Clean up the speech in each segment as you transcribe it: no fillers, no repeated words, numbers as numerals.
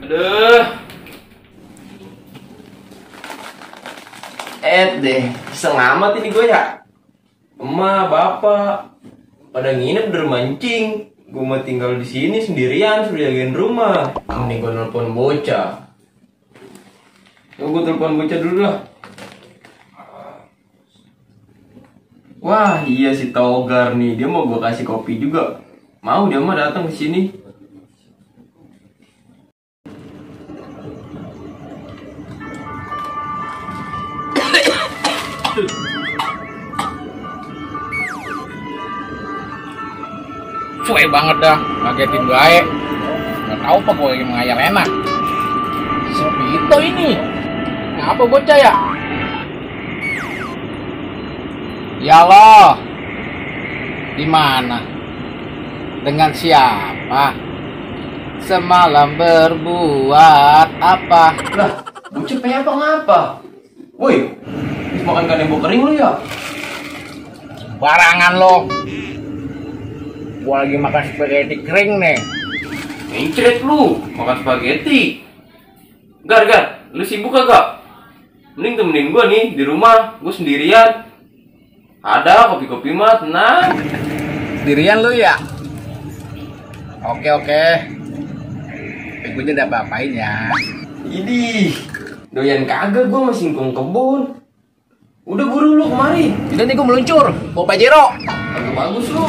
Aduh. Deh, iseng amat ini gue ya. Emak, bapak pada nginep di rumah Encing. Gue mau tinggal di sini sendirian, suruh jagain rumah. Ini gue nelpon bocah. Gue telepon bocah dulu lah. Wah, iya si Togar nih, dia mau gue kasih kopi juga. Mau dia mah datang ke sini. Cuek banget dah, ngagetin gue. Nggak tahu apa gue lagi mengayal enak. Sepi itu ini. Ngapa bocah ya? Ya Allah. Di mana? Dengan siapa? Semalam berbuat apa? Lah, bocah pengen apa ngapa? Woi, makan kanebo kering lu ya? Barangan lo. Gua lagi makan spaghetti kering nih. Mencret lu, makan spaghetti. Gar, lu sibuk kagak? Mending temenin gua nih di rumah, gua sendirian. Ada kopi-kopi mah, tenang. Sendirian lu ya? Oke. Gue udah apa-apain ya. Idih, doyan kagak gua masih ngkong kebun. Udah buru lu kemari. Udah nih gue meluncur, bawa Pajero. Kagak bagus lu.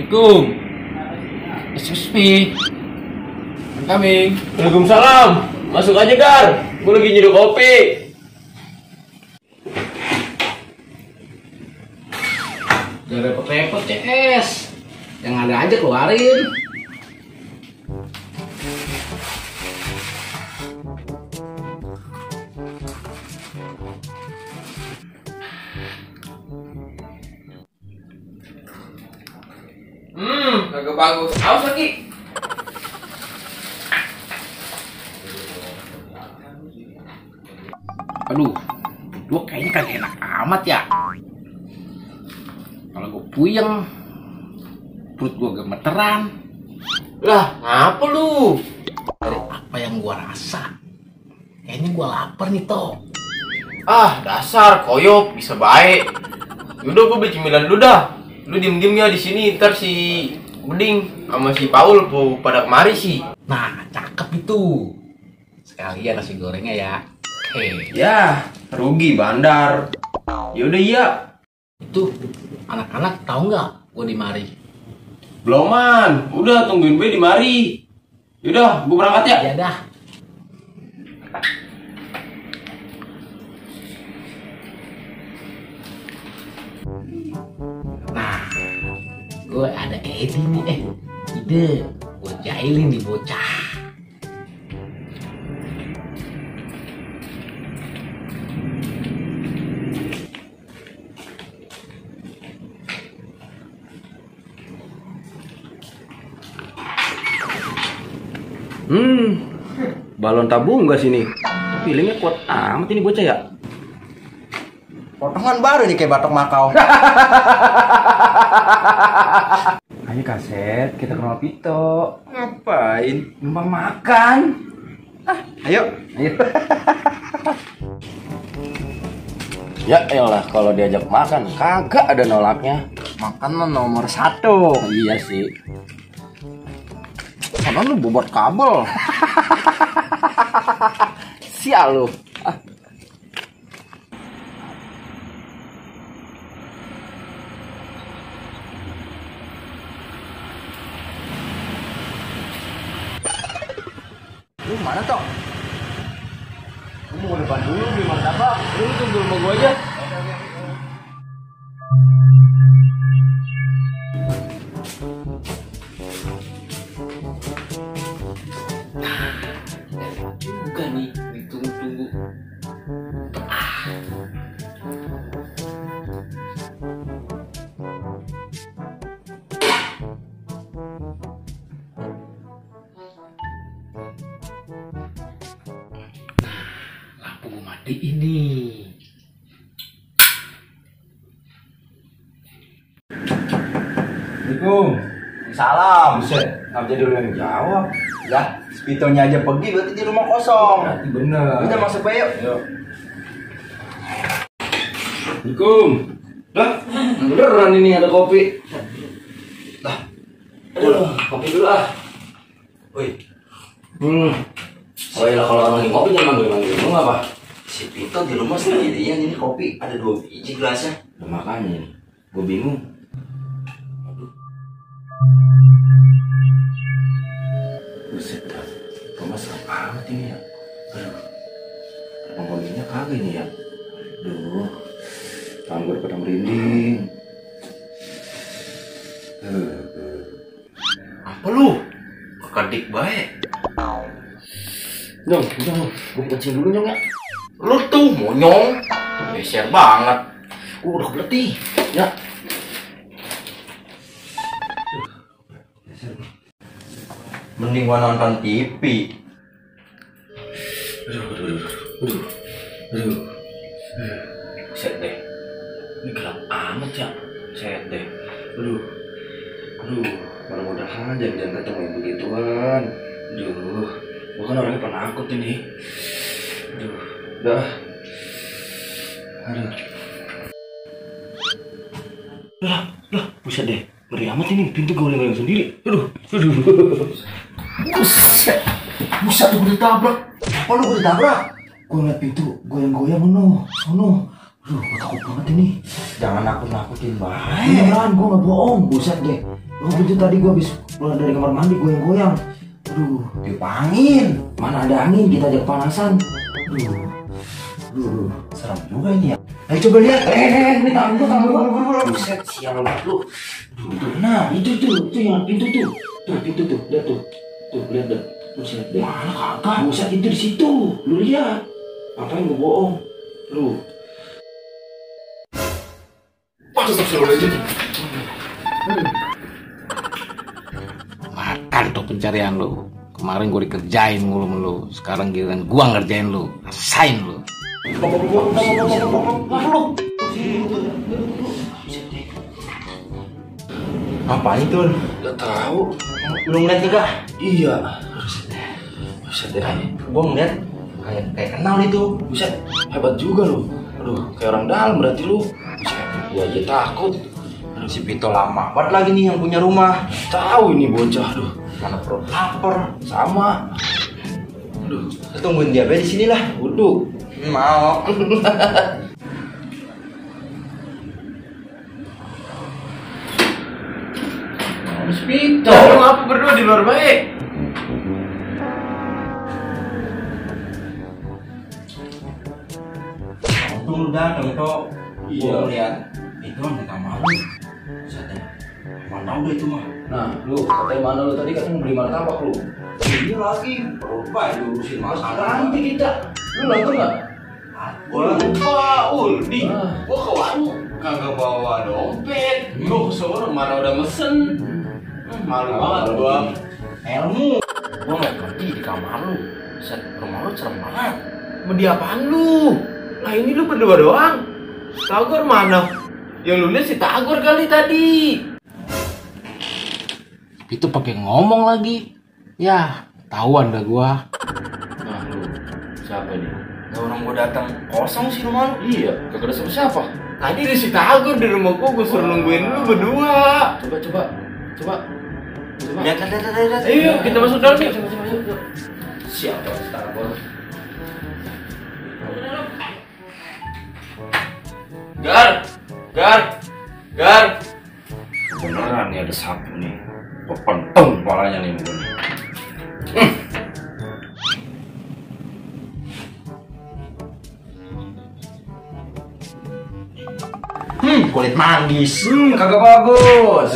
Assalamualaikum. Excuse me. I'm coming. Waalaikumsalam. Masuk aja Gar, gua lagi nyeduh kopi. Gak repot-repot CS. Yang ada aja keluarin. Kagak bagus. Awas lagi. Aduh, gue kayaknya kagak enak amat ya. Kalau gue puyeng, perut gue gemeteran. Lah, ngapa lu? Dari apa yang gue rasa, kayaknya gue lapar nih toh. Ah, dasar koyok, bisa baik. Yaudah gua beli cemilan dulu dah. Lu diem-diem ya di sini, ntar si Beding sama si Paul pada kemari sih. Nah, cakep itu. Sekalian nasi gorengnya ya. Ya, rugi bandar. Yaudah iya. Itu anak-anak tahu nggak gue di mari? Beloman, udah tungguin gue di mari. Yaudah, gue berangkat ya. Ya dah. Nah, gue ada ide nih, ide. Gue jailin nih bocah. Balon tabung gak sini? Feelingnya kuat amat ini bocah ya. Potongan baru nih kayak batok Makau. Ayo kaset, kita ke rumah Pito. Ngapain? Numpang makan. Ayo. Ya elah, kalau diajak makan kagak ada nolaknya. Makan nomor 1. Iya sih. Karena lu bobot kabel. Sial lu. Lu mana toh? Lu mau depan dulu di martabak. Lu tunggu sama gua aja. Juga nih, ditunggu-tunggu. Jadi ini. Assalamualaikum. Salam. Buset, ngapa jadi lu yang jawab? Lah, spitonya aja pergi berarti di rumah kosong. Berarti bener. Udah masuk aja yuk. Yuk. Assalamualaikum. Lah, beneran ini ada kopi. Lah. Aduh, kopi dulu ah. Woi. Oh iya, kalau orang lagi ngopi jangan manggil-manggil. Lu apa? Si Pito di rumah sendirian ini kopi ada 2 biji gelasnya. Udah makanya nih. Gue bingung. Buset dah, rumah serem amat ini ya. Aduh, penghuninya kagak ini ya. Aduh, tangan gue pada merinding. Apa lu? Kedik baik. Nyong, udah gue kencing dulu Nyong ya. Lu tuh monyong. Beser banget. Udah kebeletih. Ya. Mending gua nonton TV. Aduh. Set deh. Ini gelap amat ya. Set deh. Aduh. Mudah-mudahan jangan ketemu yang begituan. Aduh. Gua kan orangnya penakut ini. Aduh. Dah. Aduh. Lah, buset deh. Ngeri amat ini, pintu goyang-goyang sendiri. Aduh. Buset tuh gue ditabrak. Apa lu ditabrak? Gue ngeliat pintu goyang-goyang sono. Aduh, gue takut banget ini. Jangan nakut-nakutin baik. Beneran, gue gak bohong. Buset deh. Pintu tadi gue habis keluar dari kamar mandi goyang-goyang. Aduh, Tiup angin. mana ada angin, kita aja kepanasan. Aduh, Serem juga ini ya. ayo coba lihat. Ini tangan gue. Buset, sial banget lu. Nah, itu yang pintu tuh. Tuh, pintu tuh, lihat tuh. Tuh, lihat dah. Buset deh. Mana kagak? Buset, itu di situ. Lu lihat. Ngapain gue bohong? Lu. Makan tuh pencarian lu. Kemarin gue dikerjain mulu lu. Sekarang giliran gua ngerjain lu. Rasain lu. Apa itu? Gak tahu. Lu ngeliat juga? Iya. Buset deh. Gua ngeliat kayak kenal itu. Buset, hebat juga lu. Aduh, kayak orang dalam berarti lu. Buset, gua aja takut. Si Pito lama banget lagi nih yang punya rumah. Tahu ini bocah. Aduh, Mana perut lapar. sama. Aduh, Tungguin dia di sini lah. duduk. Mau. Pito, lu ngapa berdua di luar baik? Untung lu dateng Tok. Iya. Gua lihat itu di kamar lu. Satenya. Mana tahu deh itu mah. Nah, lu katanya mana lu tadi katanya mau beli martabak lu. Ini lagi perut baik diurusin masalah. Nanti kita. Lu nonton nggak? Gua lupa, Uldi. Ah. Gua ke warung kagak bawa dompet. Gua ke sono mana udah mesen. Malu banget gua. Ilmu. Gua nggak ngerti di kamar lu. Set, rumah lu serem banget. Mau di apaan lu? Nah ini lu berdua doang. Tagor mana? Yang lu lihat si Tagor kali tadi. Itu pakai ngomong lagi. Ya, tahuan dah gua. Nah, lu siapa nih? Nah, orang gua datang kosong sih rumah lu. Iya, kagak ada siapa. Tadi ada si Tagor di rumah gua suruh nungguin lu berdua. Coba. Lihat. Ayo, kita masuk dalam yuk. Coba. Siapa Tagor? Gar. Beneran nih ada sapu nih. Pentung kepalanya nih mungkin. Kulit manggis. Kagak bagus.